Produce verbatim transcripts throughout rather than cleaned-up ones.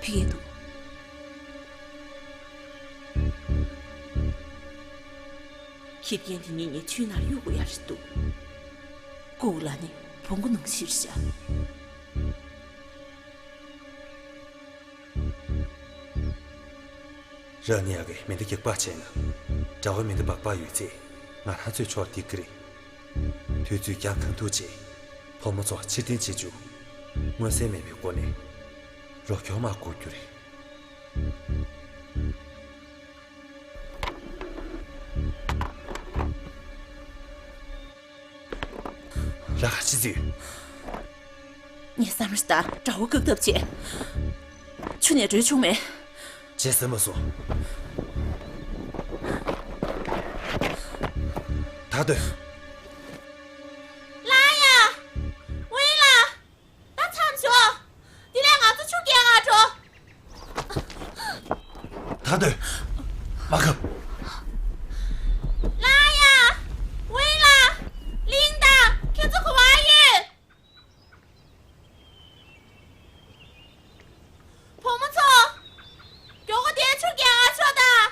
ཕ་གིར་འདུག་ཁྱི་རྒན་དེ་གཉིས་ངས་ཆུའི་ནང་གཡུག་དགོས་ཡ་རེད་འདུག་ལྐུགས་ལ་ནི་བོང་གུ་ནང་བཞིར་བཞག་ར་ནི་ཡ་གི་མེ་མདའ་རྒྱག་པ་བྱས་ན། དགྲ་བོའི་མེ་མདའ་སྦག་སྦག་ཡོད་ཚེ་ང་རང་ཚོའི་ཕྱོགས་བསྡད་ཀྱི་རེད། དུས་ཚོད་འགྱངས་ཐུབ་ཆེད། བུ་མོ་ཚོ་ཕྱིར་འཐེན་བྱེད་རྒྱུ། མངོན་གསལ་མེད་པའི་སྒོ་ནས། རོགས་སྐྱོར་མ་དགོས་རྒྱུ་རེད། ལ་ཁ་ཕྱི་ཚུད། ངས་བསམ་བློ་ཞིག་བཏང་། དགྲ་བོ་བཀག་ཐབས་བྱེད། ཆུ་ནས་བྲོས་བྱུང་མེད། བྱེད་ཟེར་མ་སོང་། ད་སྡོད། ལ་ཡ། ཝི་ལ། ད་མཚམས་ཞོག་འདི་ལས་ང་ཚོ་ཆུ་རྐྱལ་ག་འགྲོ། ད་སྡོད། མ་ཁབ། ལ་ཡ། ཝི་ལ། ལིང་དང་ཁྱེད་ཚོ་ག་བ་ཡོད། བུ་མོ་ཚོ། མགྱོགས་པོ་དེ་ཆུ་རྐྱལ་ག་ཤོག་དང་།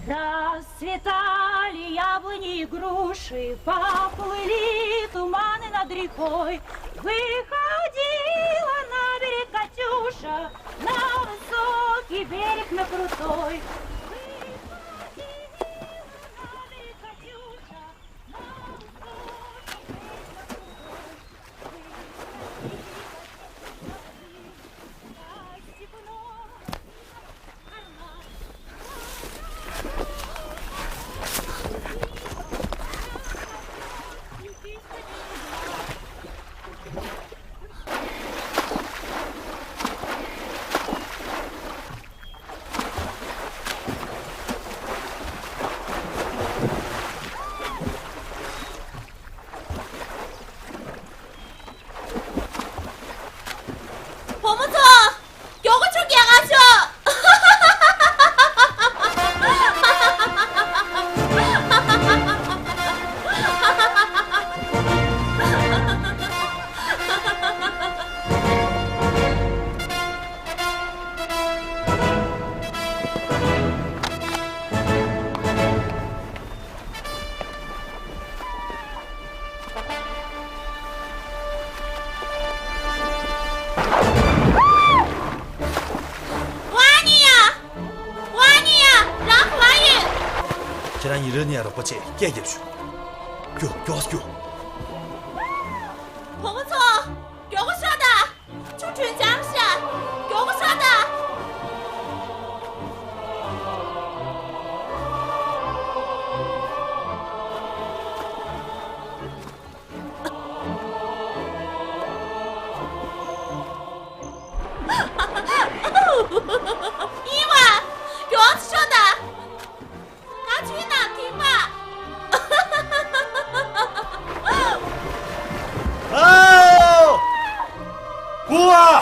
Расцветали яблони и груши, поплыли туманы над рекой. Выходила на берег Катюша, на высокий берег, на крутой. Выходила на берег Катюша, на высокий берег, на крутой. ཁྱེད་རང་ཉིན་རེ་ནས་རོགས་པ་བྱས་སྐད་རྒྱབ་ཤོག་རྒྱུགས་རྒྱུགས་རྒྱུགས། བུ་མོ་ཚོ། མགྱོགས་པོ་ཤོག་དང་། ཆུ་དྲོན་འཇམ་ཤག་མགྱོགས་པོ་ཤོག་དང་། ཡིན་བ། མགྱོགས་ཤོག་དང་། ང་ཆུའི་ནང་ཐིམ་པ། ཨའོ། བུ་ཨ།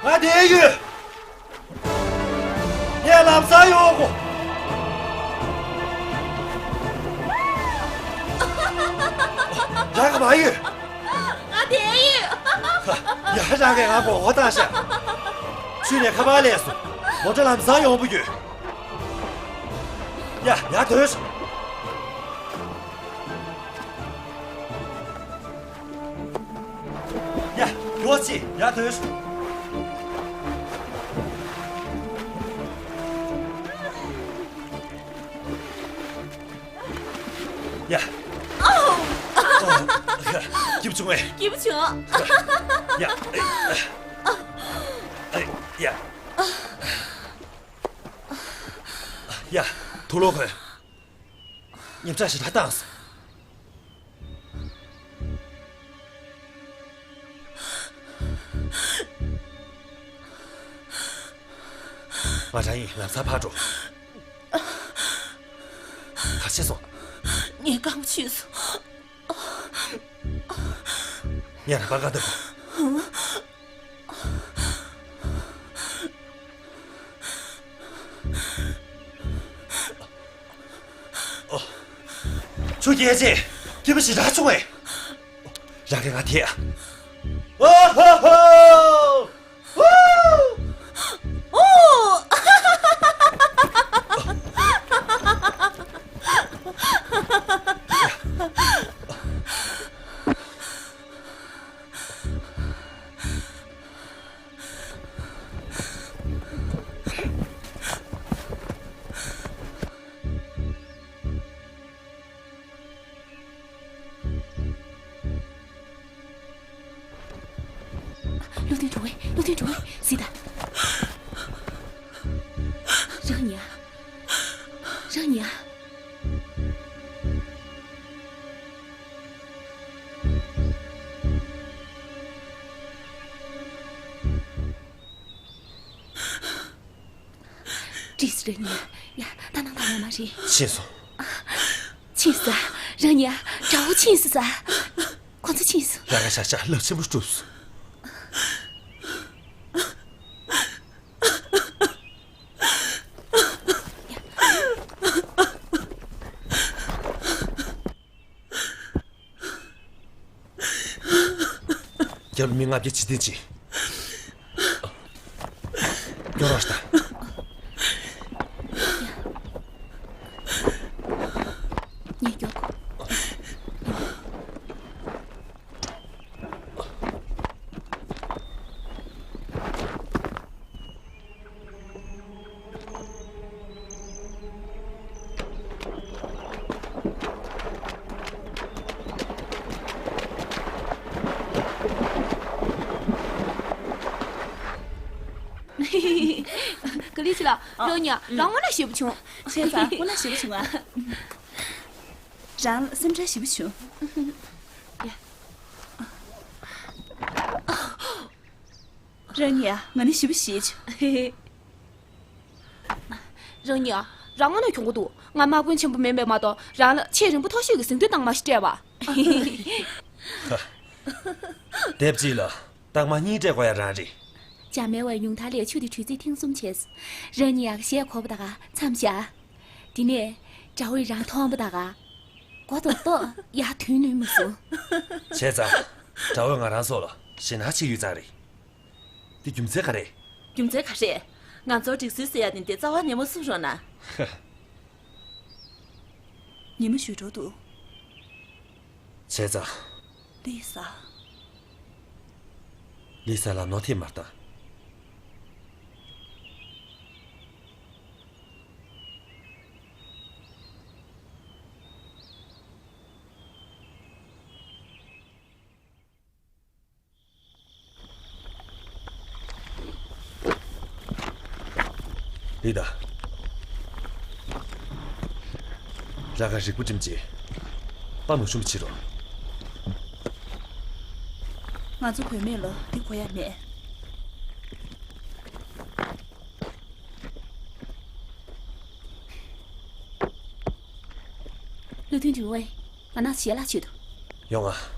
ང་འདིར་ཡོད། ངས་ལམ་སང་ཡོང་དགོས། རང་ག་པར་ཡོད། ང་འདིར་ཡོད། ཡ། རང་གིས་ང་མགོ་སྐོར་བཏང་ཤག་ཆུ་ནས་ཁ་པར་སླེབས་སོང་། མོ་ཊ་ལམ་སང་ཡོང་བུ་ཡོད། ཡ། ཡར་ཐོན་ཤོག་ཡ། མགྱོགས་ཤིག་ཡར་ཐོན་ཤོག་ཡ། ཨོ། ཨོ། སྐྱིད་པོ་བྱུང་ངས། སྐྱིད་པོ་བྱུང་། ཡ། ཨེ། ཨེ། ཡ། ཡ། ཐུགས་ལོག་གོ། ཉིན་གྲངས་ཞེ་དྲག་བཏང་སོང་། ང་རང་ཡིན། ལམ་སང་ཕར་འགྲོ། ག་བྱས་སོང་། ངས་རྐང་པ་འཆུས་སོང་། ངས་རང་པར་བཀག་འདུག་ཆུ་རྐྱལ་རྗེས་སྐྱིད་པོ་ཞེ་དྲག་བྱུང་བས། རང་གིས་ང་དེད་ཨ། ཨོ་ཧོ་ཧོ། ཧུ། ཨོ། བློ་མཐུན་འགྲོ་བས། བློ་མཐུན་འགྲོ་བས། གཟིགས་དང་། རང་ཉལ། རང་ཉལ། བྲིས་སུ་རེད་ཉལ། ཡ། ད་ནང་ད་ཡོང་མ་རེད། ཕྱིན་སོང་། ཕྱིན་སོང་། རང་ཉལ། དགྲ་བོ་ཕྱིན་སོང་ཟེར། ཁོ་ཚོ་ཕྱིན་སོང་། རང་ག་ཤ་ཤ་རླབས་ཆེན་པོ་གྲུབ་སོང་། རྒྱབ་ལ་མི་ལྔ་བརྒྱ་ཕྱིར་འཐེན་བྱེད། སྐྱོར་རོགས་ཤིག་དང་། ངས་སྐྱོར་དགོས། ག་ལེར་ཆེ་ལགས། རང་ཉལ། རང་དངོས་གནས་ཞེ་པོ་བྱུང་། བྱས་ཙང་དངོས་གནས་ཞེ་པོ་བྱུང་ཨ། རང་ལ་སེམས་ཁྲལ་ཞེ་པོ་བྱུང་། ཡ། རང་ཉལ། ང་ནི་ཞེ་པོ་ཞེད་བྱུང་། རང་ཉལ། རང་དངོས་གནས་གྱོང་པོ་འདུག་ང་དམག་དཔོན་ཆེན་པོ་མིན་པས་མ་གཏོགས། རང་ལ་ཆེས་རིང་པོ་མཐོ་ཤོས་ཀྱི་གཟེངས་བསྟོད་བཏང་མ་ཞིག་སྤྲད་པ། དེབ་གཅིག་ལ་རྟགས་མ་གཉིས་སྤྲད་དགོས་ཡ་རང་རེད། འཇམ་དཔལ་བས་ཉུང་མཐའ་ལས་ཆུ་དེ་དྲུད་རྩིས་ཐེངས་གསུམ་བྱས་སོང་། རང་ཉལ་ཡག་ཞེད་དགོས་པ་ད་ག་མཚམས་བཞག་དེ་ནས་དགྲ་བོས་རང་མཐོང་པ་ད་ག་མགོ་ཏོག་ཏོག་ཡར་ཐོན་ནུས་མ་སོང་། བྱས་ཙང་། དགྲ་བོས་ང་རང་ཚོ་ལ་ཞེད་སྣང་བྱེད་ཡུལ་ཙམ་རེད། འདི་རྒྱུ་མཚན་ག་རེ། རྒྱུ་མཚན་ག་རེ། ང་ཚོར་སྒྲིག་སྲོལ་ཟེར་ཡ་དེ་འདི་རྩ་བ་ནས་མ་གསུང་རོགས་གནང་། ཧ། ཉི་མ་ཞུ་འགྲོ་འདུག་བྱས་ཙང་། ལི་ས། ལི་ས་ལ་ནོར་ཐེབས་མ་བཏང་། ལི་ད། ར་ག་རིག་པ་བསྒྲིམས་རྗེས། པ་མ་ཤུམ་བྱེད་རོགས། ང་ཚོ་བུད་མེད་ལ་འདི་གོ་ཡ་མེད། ལུས་མཐུན་དྲི་བའི་ང་ན་ཞལ་ལག་ཆེད་དུ། ཡོང་ང་།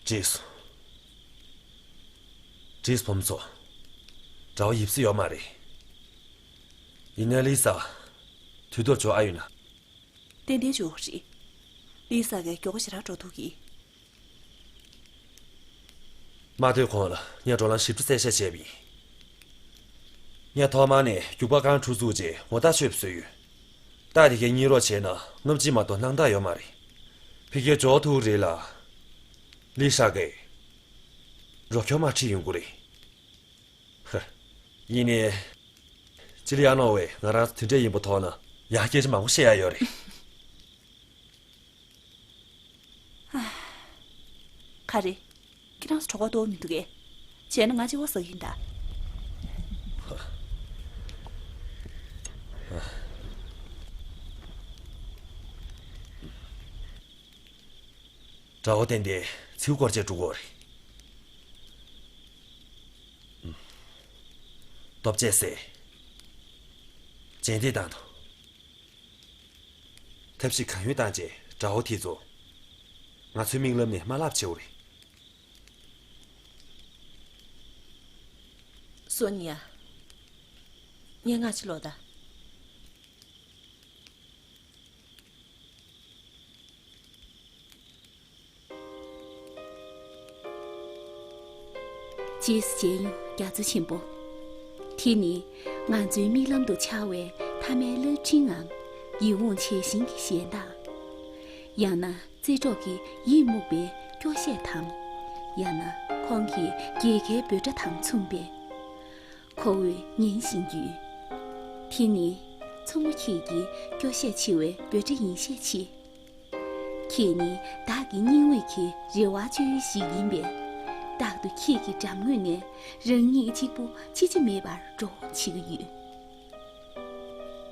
བྲིས་སོང་། བྲིས་སོང་བུ་མོ་ཚོ། དགྲ་བོ་ཡིབ་སྲིད་ཡོད་མ་རེད། ཡིན་ནའི་ལི་ས། དུས་ཐོག་འབྱོར་ཨ་ཡོད་ན། ཏན་ཏན་འབྱོར་གི་རེད། ལི་ས་གིས་མགྱོགས་པོ་ཞེ་དྲག་འགྲོ་ཐུབ་ཀྱི། མ་ཐོན་གོང་ལ་ངས་འགྲོ་ལམ་ཞིབ་ཏུ་གསལ་བཤད་བྱས་པ་ཡིན། ངས་ཐོག་མར་ནས་རྒྱུག་པ་རྐང་དྲུག་བཙུགས་རྗེས་ངོ་རྟགས་ཤོད་བཟོས་ཡོད། རྟགས་དེ་གའི་རྙེད་རོགས་བྱས་ན་སྔ་ཕྱི་མ་གཏོགས་སྣང་དག་ཡོད་མ་རེད། ཕ་གིར་འབྱོར་ཐུབ་རེད་ལ། ལི་ཧྲ་གིས་རོགས་སྐྱོར་མ་ཁྲིད་ཡོང་གི་རེད། ཧ། ཡིན་ནའི། ཅི་ལི་ཡ་ནོ་བས་ང་རང་ཚོ་དེ་འདྲ་ཡིན་པ་མཐོང་ན་ཡང་སྐད་ཆ་མང་པོ་བཤད་ཡ་ཡོད་རེད། ག་རེ། ཁྱེད་རང་ཚོ་གྲོད་ཁོག་ལྟོགས་མི་འདུག་གས། བྱས་ན་ང་གཅིག་པོ་ཟ་གི་ཡིན་ད། དགྲ་བོ་ཏན་ཏན་ཚིའུ་སྐོར་བྱས་འགྲོ་གི་ཡོད་རེད། སྟོབས་ཆེ་སེ། རྗེས་འདེད་བཏང་དང་། ཐབས་ཤེས་གང་ཡོད་བཏང་བྱས་དགྲ་བོ་དེ་ཚོ། ང་ཚོའི་མིག་ལམ་ནས་མ་བརླག་བྱེད་དགོས་རེད། སོ་ནི་ཡ། ངས་སྔ་ཕྱི་ལོག་ད། རྗེས་སུ་མཇལ་ཡོང་རྒྱ་མཚོ་ཆེན་པོ། དེ་ནི་ང་ཚོའི་མིག་ལམ་དུ་འཆར་བའི་མཐའ་མའི་རླབས་ཕྲེང་ངམ། ཡིད་འོང་བྱད་བཞིན་གྱི་གཞན་དག་ཡང་ན་རྩེ་གྲོགས་ཀྱི་ཡིད་མུག་པའི་སྐྱོ་ཤས་དང་། ཡང་ན་ཁོང་གི་རྒྱལ་ཁའི་འབོད་སྒྲ་དང་མཚུངས་པའི། ཁོ་བོས་ཉན་བཞིན་ཡོད། དེ་ནི་མཚོ་མོ་ཁྱེད་ཀྱི་སྐྱོ་ཤས་ཆེ་བའི་འབོད་སྒྲ་ཡིན་ཤས་ཆེ། ཁྱེད་ནི་བདག་གི་སྙིང་དབུས་ཀྱི་རེ་བ་བཅོལ་ཡུལ་ཞིག་ཡིན་པས། རྟག་ཏུ་ཁྱེད་ཀྱི་འགྲམ་ངོས་ནས་རང་ཉིད་གཅིག་པུ་འཆི་ཆ་མེད་པར་འགྲོ་འོང་བྱེད་ཀྱི་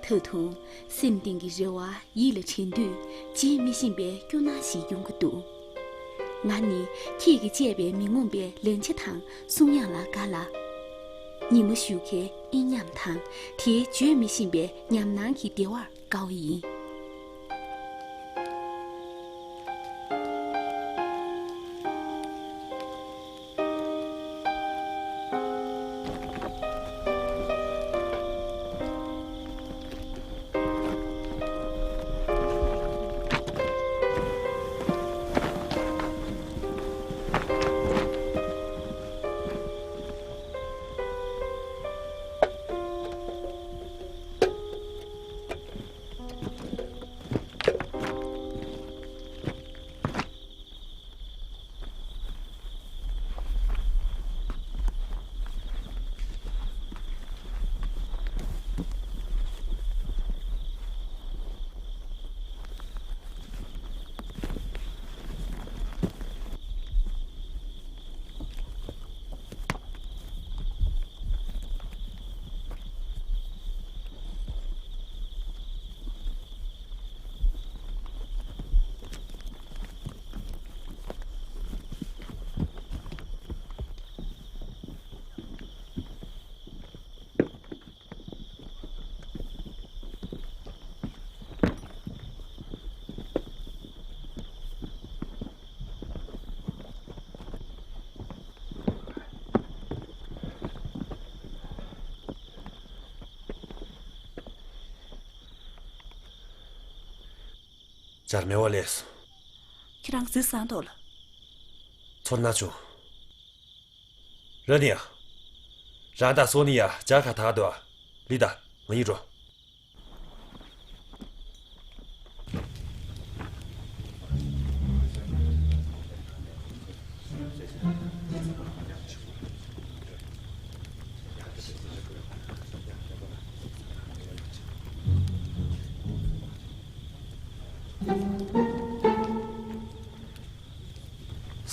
ཡོད། ད་དུང་སེམས་གཏིང་གི་རེ་བ་ཡིད་ལ་དྲན་དུས་བརྗེད་མི་ཤེས་པའི་སྐྱོ་སྣང་ཞིག་ཡོང་གི་འདུག་ང་ནི་ཁྱེད་ཀྱིས་བཅད་པའི་མི་ངོམས་པའི་ལན་ཆ་དང་གསུང་དབྱངས་ལ་དགའ་ལ། ཉི་མ་ཞུ་མཁན་ཨེ་ཉམས་དང་དེའི་བརྗོད་མི་ཤེས་པའི་ཉམས་སྣང་གི་བདེ་བར་དགའ་བ་ཡིན། འཇར་མན་བ་ལས་སོང་། ཁྱེད་རང་གཟིགས་བཟང་འདུག་ལ། ཚོར་སྣང་བྱུང་། ར་ནི་ཡ། རང་དང་སོ་ནི་ཡ་འཇར་ཁ་ཐག་འདུག་ཨ། ལི་ད་ང་གཉིས་འགྲོ།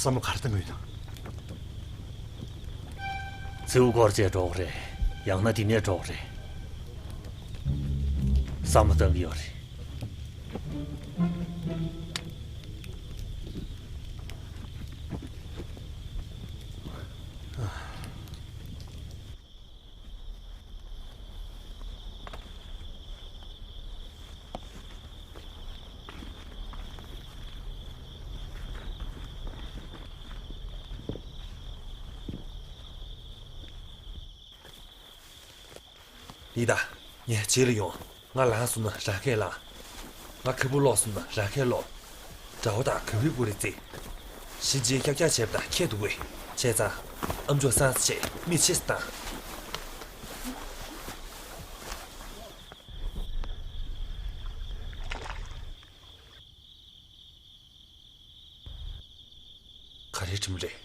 བསམ་བློ་ག་རེ་བཏང་གི་ཡོད་དམ། མཚེའུ་སྐོར་བྱས་འགྲོ་གི་རེད། ཡང་ན་འདི་ནས་འགྲོ་གི་རེད། བསམ་བློ་བཏང་གི་ཡོད་རེད། ལི་ཏ། ངས་རྗེས་ལ་ཡོང་། ང་ལངས་སོང་ན་རང་ཁས་ལངས། ང་ཁ་སྦུག་ལོག་སོང་ན་རང་ཁས་ལོག། དགྲ་བོ་དང་ག་བུའི་སྐུ་རེ་བརྩི། གཞིས་བྱེས་ཀྱག་ཀྱག་བྱས་པ་དང་ཁྱད་དུ་འོས། བྱས་ཙང་། ཨམ་ཅོག་སང་ས་བྱས་མི་ཕྱེད་ཙམ་བཏང་། ག་རེའི་དྲི་མ་རེད།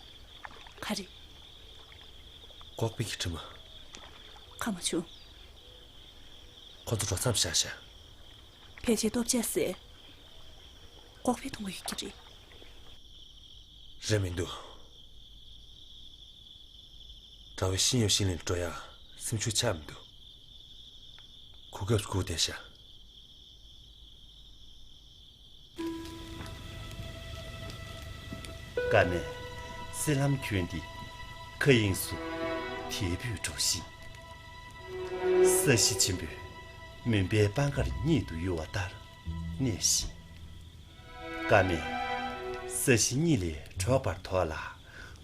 ག་རེ། ཀོག་པི་གི་དྲི་མ། ཁ་མ་བྱུང་། ཁོ་ཚོ་འགྲོ་མཚམས་བཞག་བཞག། ཕལ་ཆེར་ལྟོ་ཆས་ཟས། ཀོག་པི་འཐུང་གི་ཡོད་ཀྱི་རེད། རེད་མི་འདུག། དགྲ་བོའི་ཤི་ཉོ་ཤིང་ལིན་འགྲོ་ཡ་སེམས་ཤུགས་ཆག་མི་འདུག། གོ་སྐབས་སྒུག་བསྡད་ཤག། ཀ་མེད། སེ་ལམ་ཁྱོན་འདི་མཁའ་དབྱིངས་སུ་དལ་བུས་འགྲོ་ཞིང་། ས་གཞི་ཆེན་པོས་མུན་པའི་པང་ཁར་གཉིད་དུ་གཡོ་བ་ལྟར་གནས་ཤིང་། ཀ་མེད། ས་གཞི་གཉིས་ལས་འཕྲོག་པར་དོགས་ལ།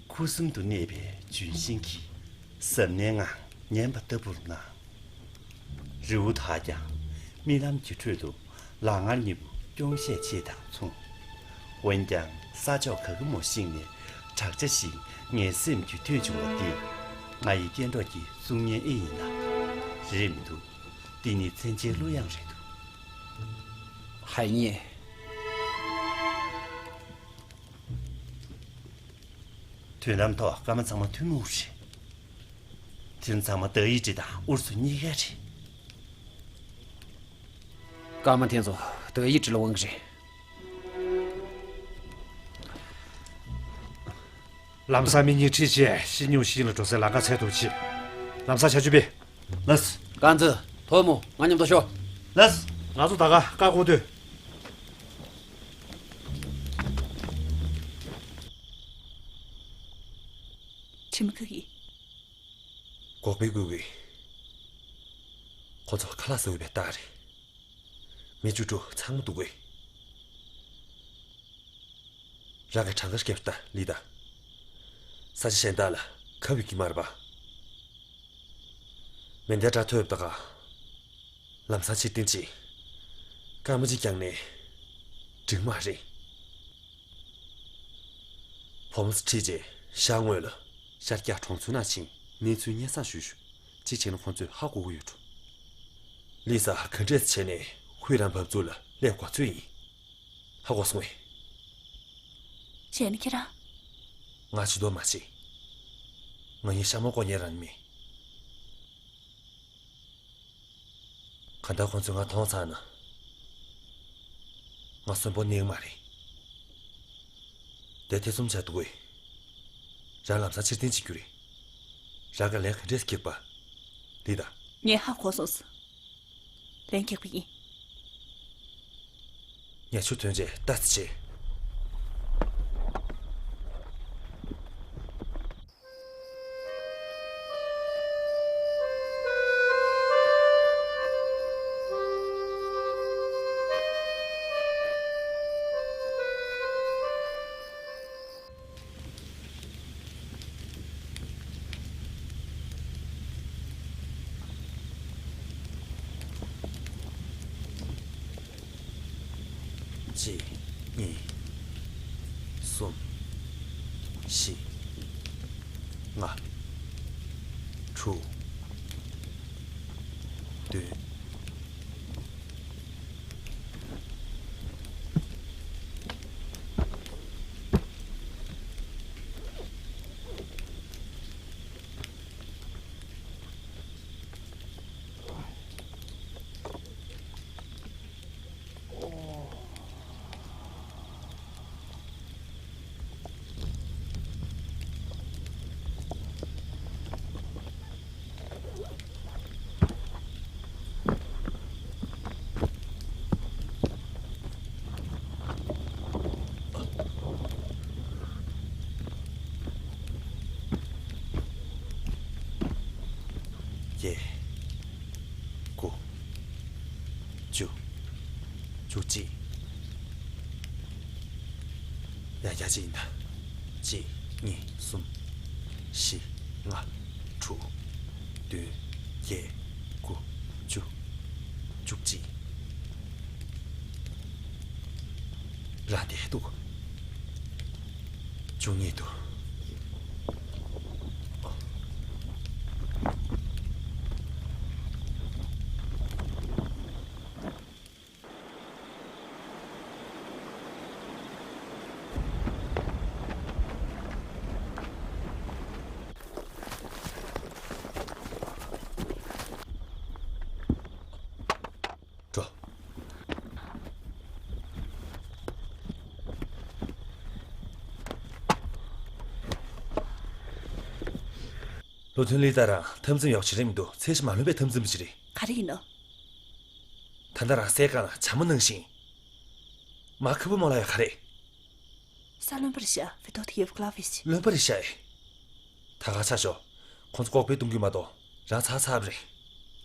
ཁུ་སིམ་དུ་གནས་པའི་ལྗོན་ཤིང་གི་གཟབ་ནན་ངང་ཉན་པ་ལྟ་བུར་སྣང་། རི་བོ་དག་ཀྱང་རྨི་ལམ་གྱི་ཁྲོད་དུ་ལག་ངར་གཉིས་པོ་སྐྱོང་ཤས་ཆེ་དང་མཚུངས། འོན་ཀྱང་ས་ཕྱོགས་ག་གེ་མོ་ཞིག་ནས་བྲག་ཆ་ཞིག་ངའི་སེམས་ཀྱི་ཐོས་བྱུང་བ་འདི་ང་ཡི་སྐྱེ་འགྲོ་གི་གསུང་སྙན་ཨེ་ཡིན་ན། རེད་མི་འདུག། འདི་ནི་མཚན་ཆེན་གླུ་དབྱངས་རེད་འདུག། ཧའི་ཉེ། དོན་དམ་ཐོག་སྐར་མ་ཚང་མ་ཐུན་མོང་རེད། དེ་ཚང་མ་དག་ཡིག་བྲིས་དང་ཨུ་རུ་སུ་གཉིས་ཀ་རེད། སྐར་མ་དེ་ཚོ་དག་ཡིག་བྲིས་ལ་དབང་གི་རེད། ལམ་སང་མི་གཉིས་ཁྲིད་བྱས་ཤི་ཉུང་ཤིང་ལ་འགྲོ་སའི་ལམ་ཁ་འཚོལ་དུ་ཕྱིན། ལམ་སང་བྱ་སྤྱོད་སྤེལ། ལགས། རྐང་འཛིན། ཐོག་མོ་ང་མཉམ་དུ་ཤོག། ལགས། ང་ཚོ་ད་ག་བཀག་འགོག་སྡོད། ཁྲིམས་ཁ་གི། འགོག་པའི་སྐུལ་གི། ཁོ་ཚོ་ཁ་ལག་ཟ་འོས་པའི་རྟགས་རེད། མི་བཅུ་དྲུག་ཚང་མ་འདུག་གི། རང་གི་གྲངས་ཀ་སྐྱབས་ལྟ་ལི་ད། ས་ཆ་གཞན་དག་ལ་ཁ་བའི་གི་མར་པ། མེ་མདའི་སྒྲ་ཐོས་པ་དང་། ལམ་སང་ཕྱིར་འཐེན་བྱེད། སྐར་མ་གཅིག་ཀྱང་ནས། འགྲིག་མ་རེད། བོ་མོ་ཁྲིད་རྗེས་ཤར་ངོས་ལ་ཤར་རྒྱག་གྲོང་ཚོའི་ནང་ཕྱིན་གནས་ཚུལ་སྙན་སེང་ཞུས་ཞུ། གཅིག་བྱས་ན་ཁོང་ཚོས་ཧ་གོ་གི་ཡོད་འགྲོ། ལི་ས་ག་འདྲས་བྱས་ནས་ཧུའི་རན་བབས་ཚུགས་ལ་སླེབས་དགོས་ཚོད་ཡིན། ཧ་གོ་སོང་ངས། བྱས་ན་ཁྱེད་རང་། ང་ཇུས་གཏོགས་མ་བྱེད། ང་གཉིས་ཤ་མོ་ཀོ་ཉེ་རང་མིན། གང་ལྟར་ཁོང་ཚོས་ང་མཐོང་ཚར་ན། ང་གསོན་པོ་གནས་ཀྱི་མ་རེད། དེ་ཐེ་ཚོམ་བྱ་འདུག་གས། རང་ལམ་སང་ཕྱིར་འཐེན་བྱེད་རྒྱུ་རེད། རང་གི་ལན་ག་འདྲས་འཁྱེར་པ། འདི་དང་། ངས་ཧ་གོ་སོང་ཟེར། ལན་རྒྱག་པ་ཡིན། ཉ་ཆུ་ཐོན་རྗེས་ལྟ་ཙམ་བྱེད། གཅིག་གཉིས། གསུམ། བཞི། ལྔ། དྲུག་བདུན། བརྒྱད། དགུ། བཅུ། བཅུ་གཅིག་ཡ་བརྒྱ་གཅིག་ཡིན་ད། གཅིག་གཉིས། གསུམ། བཞི། ལྔ། དྲུག་བདུན། བརྒྱད། དགུ། བཅུ། བཅུ་གཅིག་རང་བསྡད་འདུག་བཅུ་གཉིས་འདུག་འགྲོ། བློ་མཐུན་ལི་ཏཱ་རང་འཐབ་འཛིང་ཡག་བྱེད་རིན་མི་འདུག་ཚད་གཞི་མ་ལོན་པའི་འཐབ་འཛིང་པ་ཅིག་རེད། ག་རེ་ཡིན་ནོ། ད་ལྟ་རང་སའི་སྒང་ལ་བྱ་མོ་ནང་བཞིན། མ་ཁུ་བུ་མོ་ལ་ཡ་ག་རེ། ས་རློན་པར་བཞག་བི་ཏོ་ཐི་ཡེབ་ཀླ་ཝི་ཆི། རློན་པར་བཞག་ཨེ། ད་ག་ཆ་ཤོག་ཁོང་ཚོ་ལྐོག་པའི་གཏོང་རྒྱུ་མ་གཏོགས་རང་ཚ་ཚ་བ་རེད།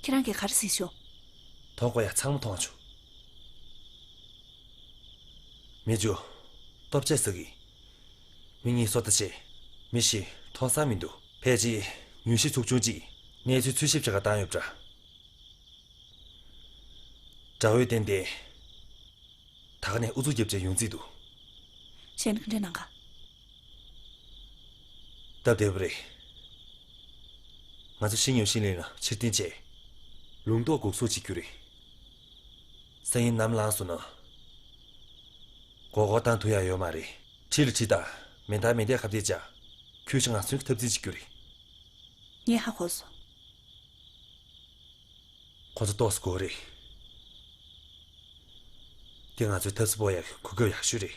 ཁྱེད་རང་གིས་ག་རེ་ཟིན་བྱུང་། མཐོང་དགོས་ཡ་ཚང་མ་མཐོང་བྱུང་། མི་རྒྱུ། ལྟོ་ཆས་ཟ་གི་མི་གཉིས་སོ་ལྟ་བྱས། མི་བཞི་མཐོང་ས་མི་འདུག་ཕལ་ཆེར་མྱུལ་ཞིབ་ཚོགས་ཆུང་གཅིག་གནས་ཚུལ་འཚོལ་ཞིབ་བྱེད་ག་བཏང་ཡོད་པ་འདྲ། དགྲ་བོའི་རྟེན་དེ། ད་ག་ནས་ཨུ་ཚུགས་རྒྱབ་བྱས་ཡོང་རྩིས་འདུག་བྱས་ན་ག་འདྲ་གནང་ག་སྟབས་བདེ་པོ་རེད། ང་ཚོ་ཤིང་ཡོང་ཤིང་ལེན་ལ་ཕྱིར་འཐེན་བྱས། ལུང་རྟོགས་འགོག་སྲུང་བྱེད་རྒྱུ་རེད། སང་ཉིན་ནམ་ལངས་སོང་ན། མགོ་སྐོར་བཏང་ཐུབ་ཡ་ཡོད་མ་རེད། ཁྲིད་ལ་ཁྲིད་དང་མེ་མདའ་མེ་མདས་ཁ་གཏད་བཅག་ཁྱོད་ཀྱིས་ང་ཚོའི་འཐབ་འཛིང་བྱེད་རྒྱུ་རེད། ངས་ཧ་གོ་སོང་། ཁོ་ཚོ་ཏོག་ཙམ་དགོས་རེད། དེ་ང་ཚོའི་འཐབ་ས་སྤོ་ཡག་གི་གོ་སྐབས་ཡག་ཤོས་རེད།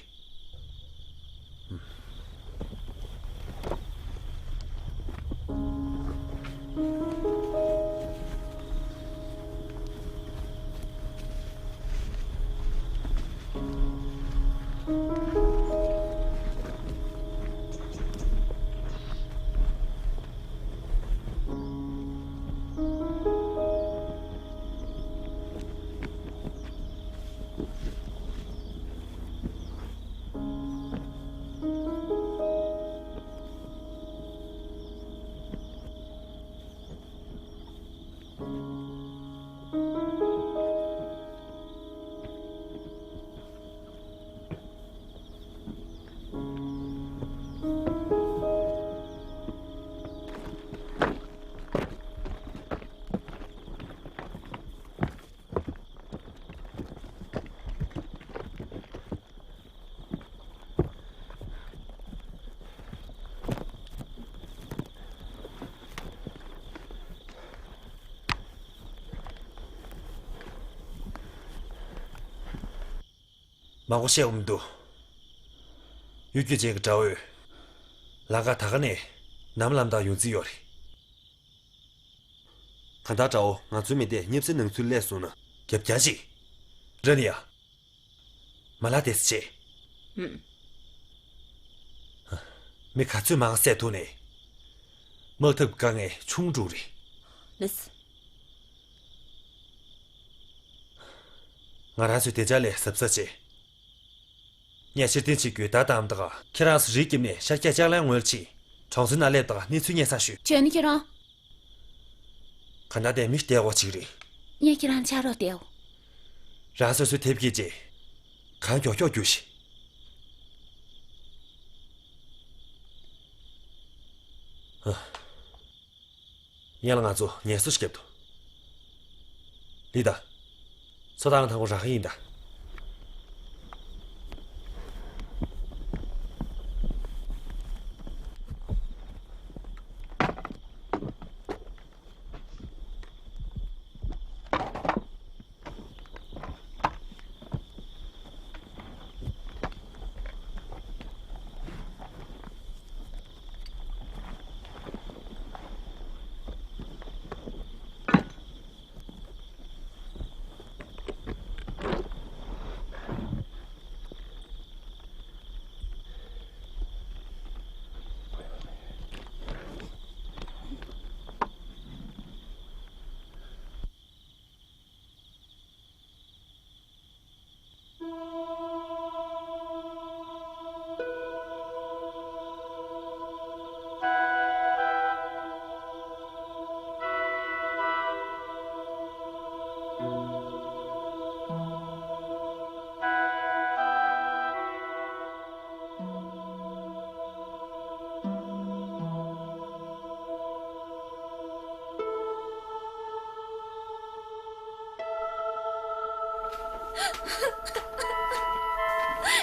མང་པོ་བཤད་དགོས་མི་འདུག་གཡོ་སྒྱུ་ཅན་གྱི་དགྲ་བོས། ལམ་ཁ་ད་ག་ནས་ནམ་ལངས་དང་ཡོང་རྩིས་ཡོད་རེད། གང་ལྟར་དགྲ་བོ་ང་ཚོའི་མི་སྡེ་སྙེབ་སའི་ནང་ཚུད་སླེབས་སོང་ན་རྒྱབ་རྒྱག་ཅིག་ར་ནི་ཡ། མ་ལ་དེ་སེ་བྱེད། ཧུམ། མི་ག་ཚོད་མང་བསད་ཐུབ་ནས། དམག་འཐབ་དཀའ་ངལ་ཆུང་འགྲོ་རེད། ལགས། ང་རང་ཚོས་དེ་ཅག་ལས་གཟབ་གཟབ་བྱེད། ངས་ཕྱིར་འཐེན་བྱེད་རྒྱུའི་བརྡ་བཏང་དང་། ཁྱེད་རང་ཚོ་རི་རྒྱབ་ནས་ཤར་རྒྱག་ལྕགས་ལམ་ངོས་ལ་ཕྱིན། གྲོང་ཚོའི་ནང་སླེབས་དང་གནས་ཚུལ་སྙན་སེང་ཞུས། བྱས་ན་ཁྱེད་རང་། གང་ལྟར་དེ་མི་བདེ་བོ་ཅིག་རེད། ངས་ཁྱེད་རང་ཕྱག་རོགས་བསྟན། རང་སོ་སོའི་དེབ་སྐྱེལ་རྗེས། གང་མགྱོགས་མགྱོགས་རྒྱུགས་ཤིག་ཨ། ཡང་ལ་ང་ཚོ་ངལ་གསོ་ཞིག་བརྒྱབ་འདུག་ལི་ད། སོ་ཐང་ཐང་པོ་རག་གི་ཡིན་ད།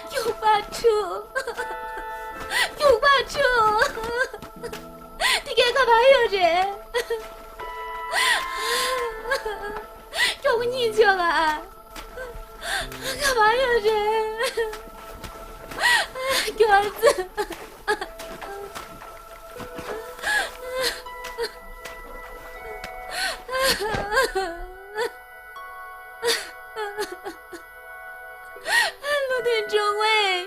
མགྱོགས་པར་འཁྲུག་མགྱོགས་པར་འཁྲུག་དེ་གས་ག་པར་ཡོད་རེད། མགྱོགས་པོ་གཉིད་ཆོག་ག་ག་པར་ཡོད་རེད། མགྱོགས་ཙམ། བློ་མཐུན་ཀྲུང་ཝེ།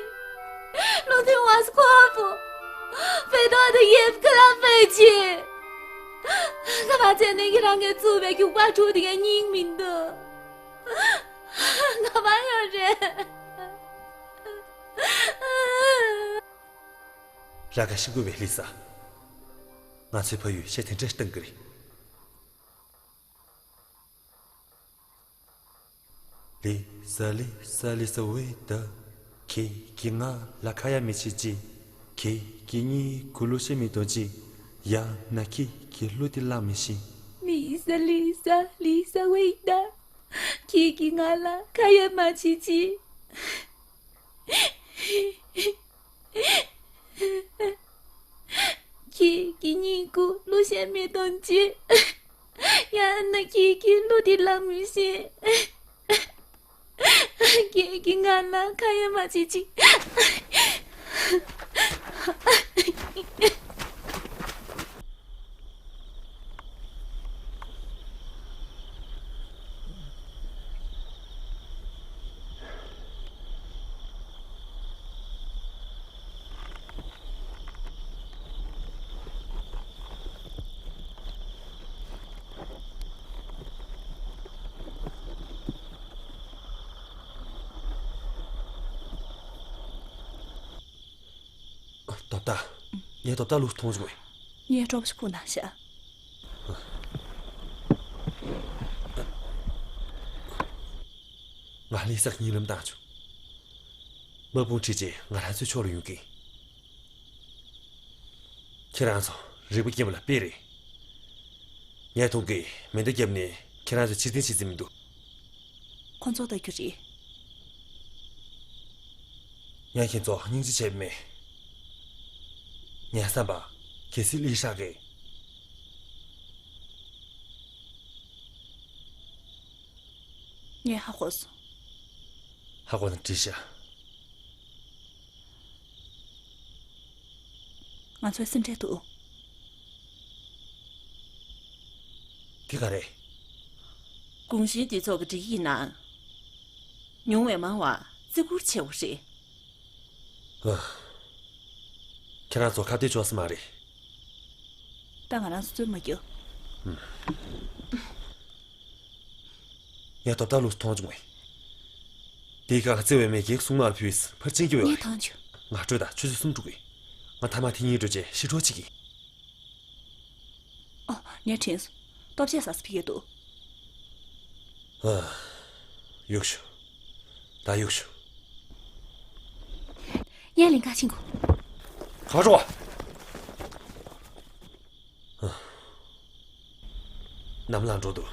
བློ་མཐུན་ཝ་སི་ཁོ་ཧྥུ། བོད་དོན་དང་ཡིབ་ཁ་ལ་བོད་ཀྱི། ག་པར་བྱས་ནས་ཁྱེད་རང་གིས་བཙུགས་པའི་རྒྱུག་པ་གྲུ་དེ་གའི་སྙིང་མི་འདུག་ག་པར་ཡོད་རེད། ར་ཁ་ཤི་དགོས་པའི་ལི་ས། ང་ཚོའི་ཕ་ཡུལ་ཤ་དེ་འདྲ་གཏོང་གི་རེད། ལི་ས་ལི་ས་ལི་ས་ཝེ་ད། ཁྱེད་ཀྱིས་ང་ལ་ཁ་ཡ་མི་བྱེད་ཅིག་ཁྱེད་ཀྱིས་ངའི་གུ་ལུ་ཤེས་མི་གཏོང་ཅིག་ཡང་ན་ཁྱེད་ཀྱིས་གླུ་དེ་བླངས་མི་ཤེས། ལི་ས་ལི་ས་ལི་ས་ཝེ་ད། ཁྱེད་ཀྱིས་ང་ལ་ཁ་ཡ་མ་བྱེད་ཅིག་ཁྱེད་ཀྱིས་ངའི་གུ་ལུ་ཤེས་མི་གཏོང་ཅིག་ཡང་ན་ཁྱེད་ཀྱིས་གླུ་དེ་བླངས་མི་ཤེས། ཁྱེད་ཀྱིས་ང་ལ་ཁ་ཡ་མ་བྱེད་ཅིག་རྡོ་བཏགས། ངས་རྡོ་བཏགས་ལུག་མཐོང་བྱུང་བས། ངས་སྤྲོ་པོ་ཞིག་ཕུག་གནང་ཤག་ང་ལི་སག་གཉིད་ལམ་བཏང་བྱུང་། དམག་དཔུང་ཁྲིད་རྗེས་ང་རང་ཚོའི་ཕྱོགས་ལ་ཡོང་གི། ཁྱེད་རང་ཚོ་རིག་པ་སྐྱེན་པ་ལ་དཔེ་རེད། ངས་མཐོང་གི་མེ་མདའ་བརྒྱབ་ནས་ཁྱེད་རང་ཚོ་ཕྱིར་འཐེན་བྱེད་རྩིས་མི་འདུག་ཁོ་ཚོ་ལྟ་རྒྱུ་རེད། ངས་ཁྱེད་ཚོ་སྙིང་རྗེ་བྱས་མེད། ངའི་བསམ་པ་གལ་སྲིད་ལི་ཧྲ་གིས། ངས་ཧ་གོ་སོང་། ཧ་གོ་ན་འགྲིག་ཤག་ང་ཚོའི་སེམས་ཁྲལ་འདུག་དེ་ག་རེད། གུང་གཞོན་འདུས་ཚོགས་ཀྱི་སྒྲིག་ཡིག་ནང་ཉུང་བས་མང་བ་བརྩི་བཀུར་ཆེ་བ་རེད། ཨ། ཁྱེད་རང་ཚོ་ཁ་གཏད་གཅོག་ས་མ་རེད། ད་ང་རང་ཚོ་རྩོད་མ་རྒྱོབ། ངས་རྡོ་བཏགས་ལུག་མཐོང་བྱུང་བས། དེའི་སྒང་ལ་བརྩེ་བའི་མེས་ཀྱིས་གསུང་མར་ཕུལ་ཕར་ཕྱིན་གྱི་ཡོད་ངས་རེད། མཐོང་བྱུང་། ང་སྤྲོད་དང་ཆུ་ཚོད་གསུམ་འགྲོ་གི། ང་ཐ་མག་དེ་གཉིས་འགྲོ་རྗེས་ཞི་ཁྲོ་བྱེད་ཀྱི། ཨོ། ངས་དྲན་སོང་། ལྟོ་ཆས་ཟ་ས་ཕ་གིར་འདུག་ཨ། གཡུག་ཤོག་ད་གཡུག་ཤོག་གཡས་ལེན་ག་ཕྱིན་གོ་ག་རོ། ནམ་ལངས་འགྲོ་འདུག་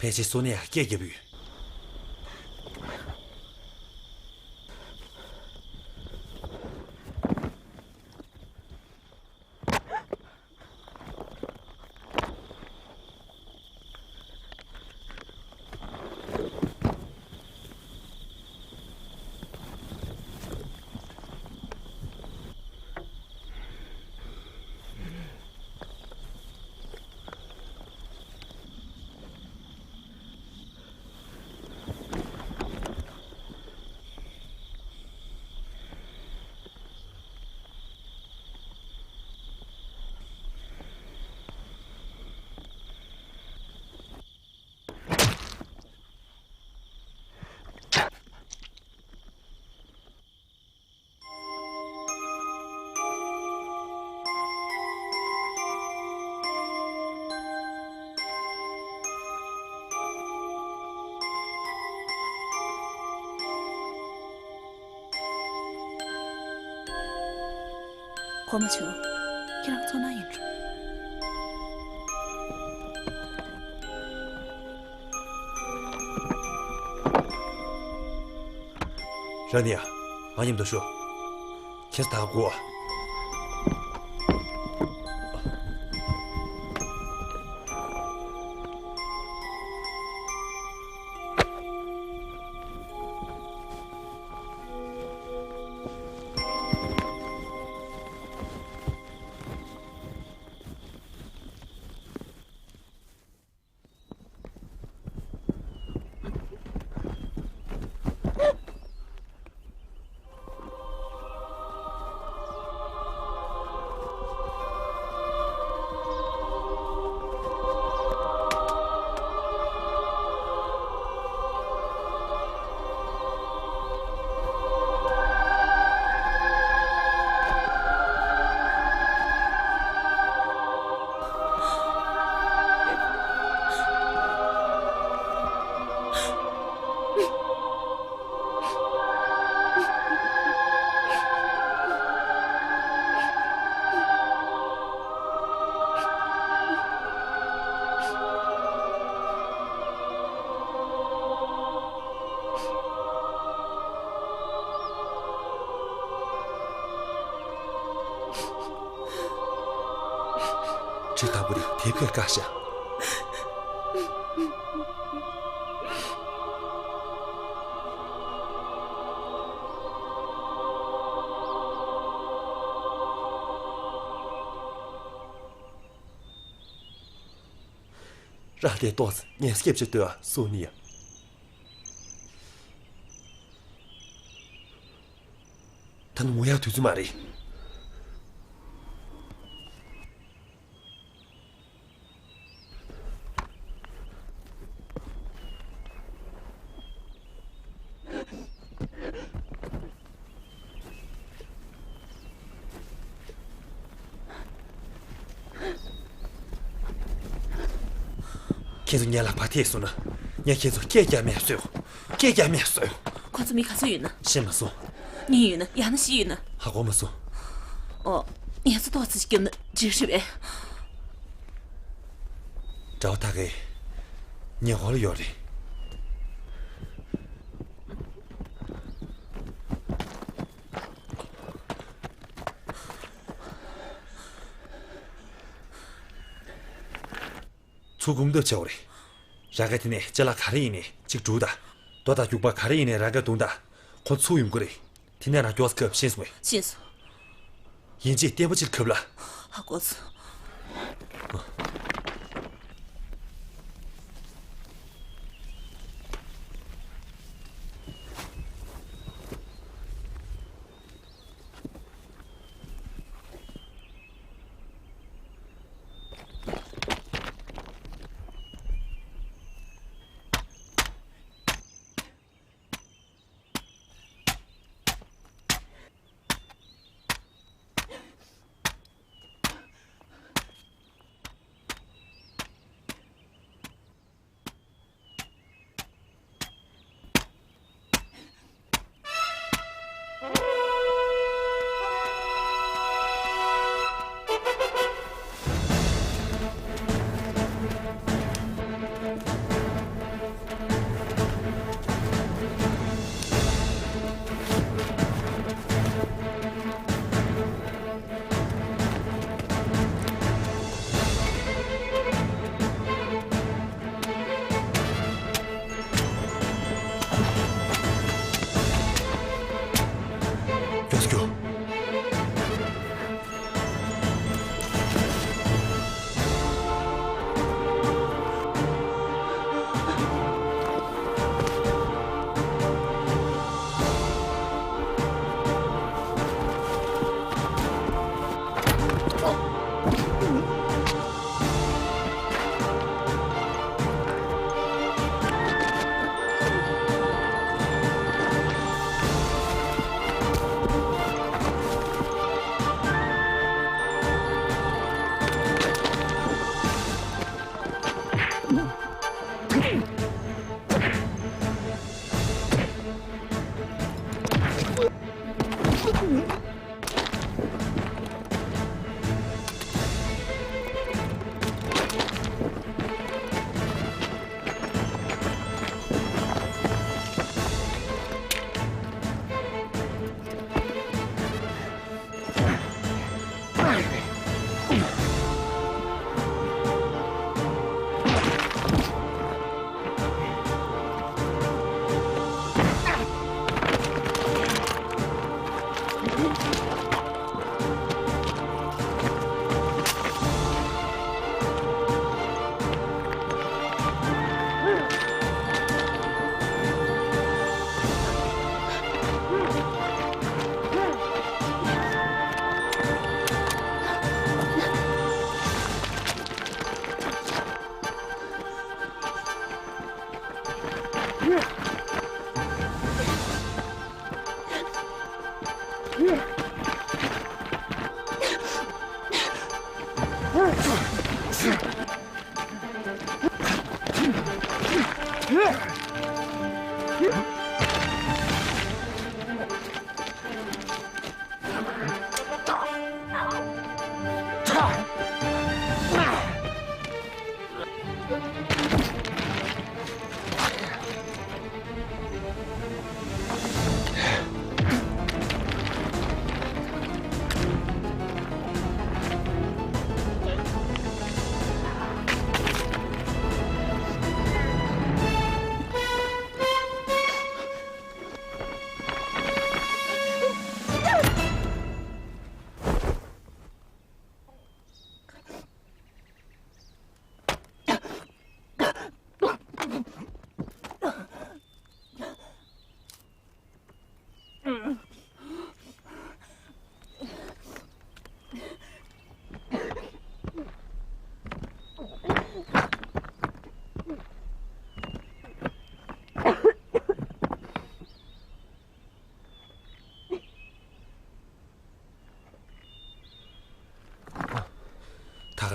ངས་ཅིག་སོ་ནི་ཡ་སྐད་རྒྱབ་ཡོད། གོ་མ་བྱུང་། ཁྱེད་རང་ཚོར་སྣང་ཡིན་འགྲོ། ར་ནི་ཡ། ང་མཉམ་དུ་ཤོག་ཁྱེད་ཚོ་ད་ག་སྒུག་ཨ། ཁྲི་དང་པོ་རི་དེ་ཕེ་ཀ་ཤ། ར་དེ་ཏོག་ཙམ་ངལ་སྐྱེབ་ཅིག་ལྟོས་ཨ། སོ་ནི་ཡ། ད་ནི་ངུ་ཡག་དུས་ཚོད་མ་རེད། ཁྱེད་ཚོ་ངེད་ལ་བ་ཐེ་སོང་ན། ངས་ཁྱེད་ཚོ་སྐད་རྒྱག་མེད་བཟོས། སྐད་རྒྱག་མེད་བཟོས། ཁོ་ཚོ་མི་ག་ཚོད་ཡོད་ན། ཤེས་མ་སོང་། གཉིས་ཡོད་ན་ཡང་ན་བཞི་ཡོད་ན། ཧ་གོ་མ་སོང་། ཨོ། ངས་ཚོ་ཏོག་ཙམ་ཞིག་བརྒྱབ་ན་འགྲིག་རེད་པས། དགྲ་བོ་ད་གའི་ཉེ་འཁོར་ལ་ཡོད་རེད། ཚུར་འགུག་འདོད་བྱའོ་རེད། རང་ག་དེ་ནས་ཅ་ལག་ག་རེ་ཡིན་ནས་གཅིག་སྒྲུག་དང་། རྡོ་དང་རྒྱུག་པ་ག་རེ་ཡིན་ནས་རང་ག་བརྡུང་དང་། ཁོ་ཚུར་ཡོང་གི་རེད། དེ་ནས་རང་མགྱོགས་ཚ་གབ་ཤེས་སོང་ངས། ཤེས་སོང་། ཡིན་གཅིག་བརྟན་པོ་ཅིག་གབ་ལ། ཧ་གོ་སོང་།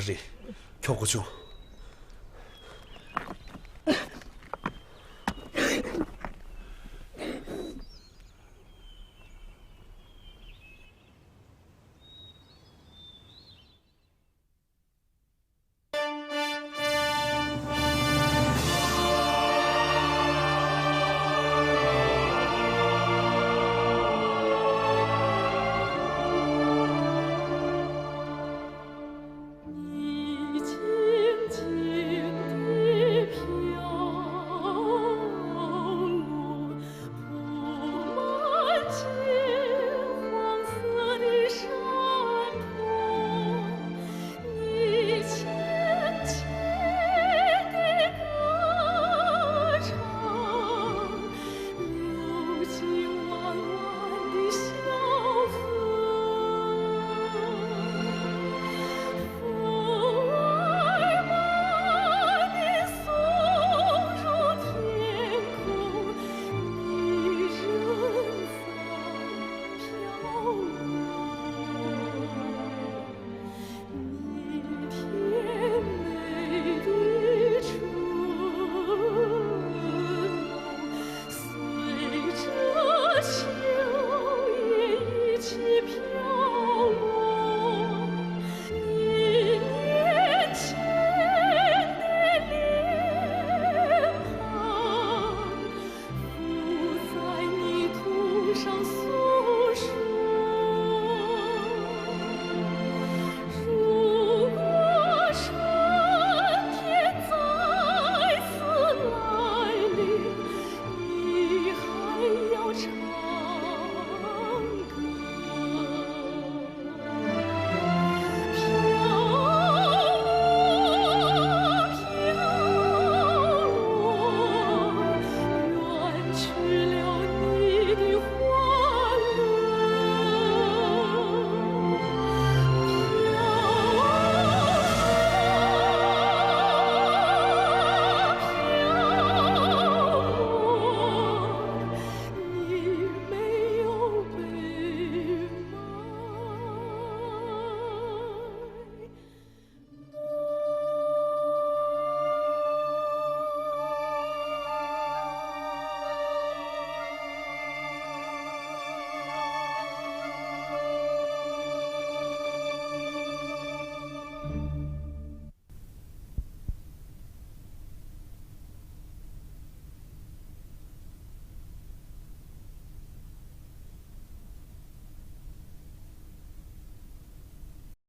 རེད། ཁྱོ་གོ་ཆུང་།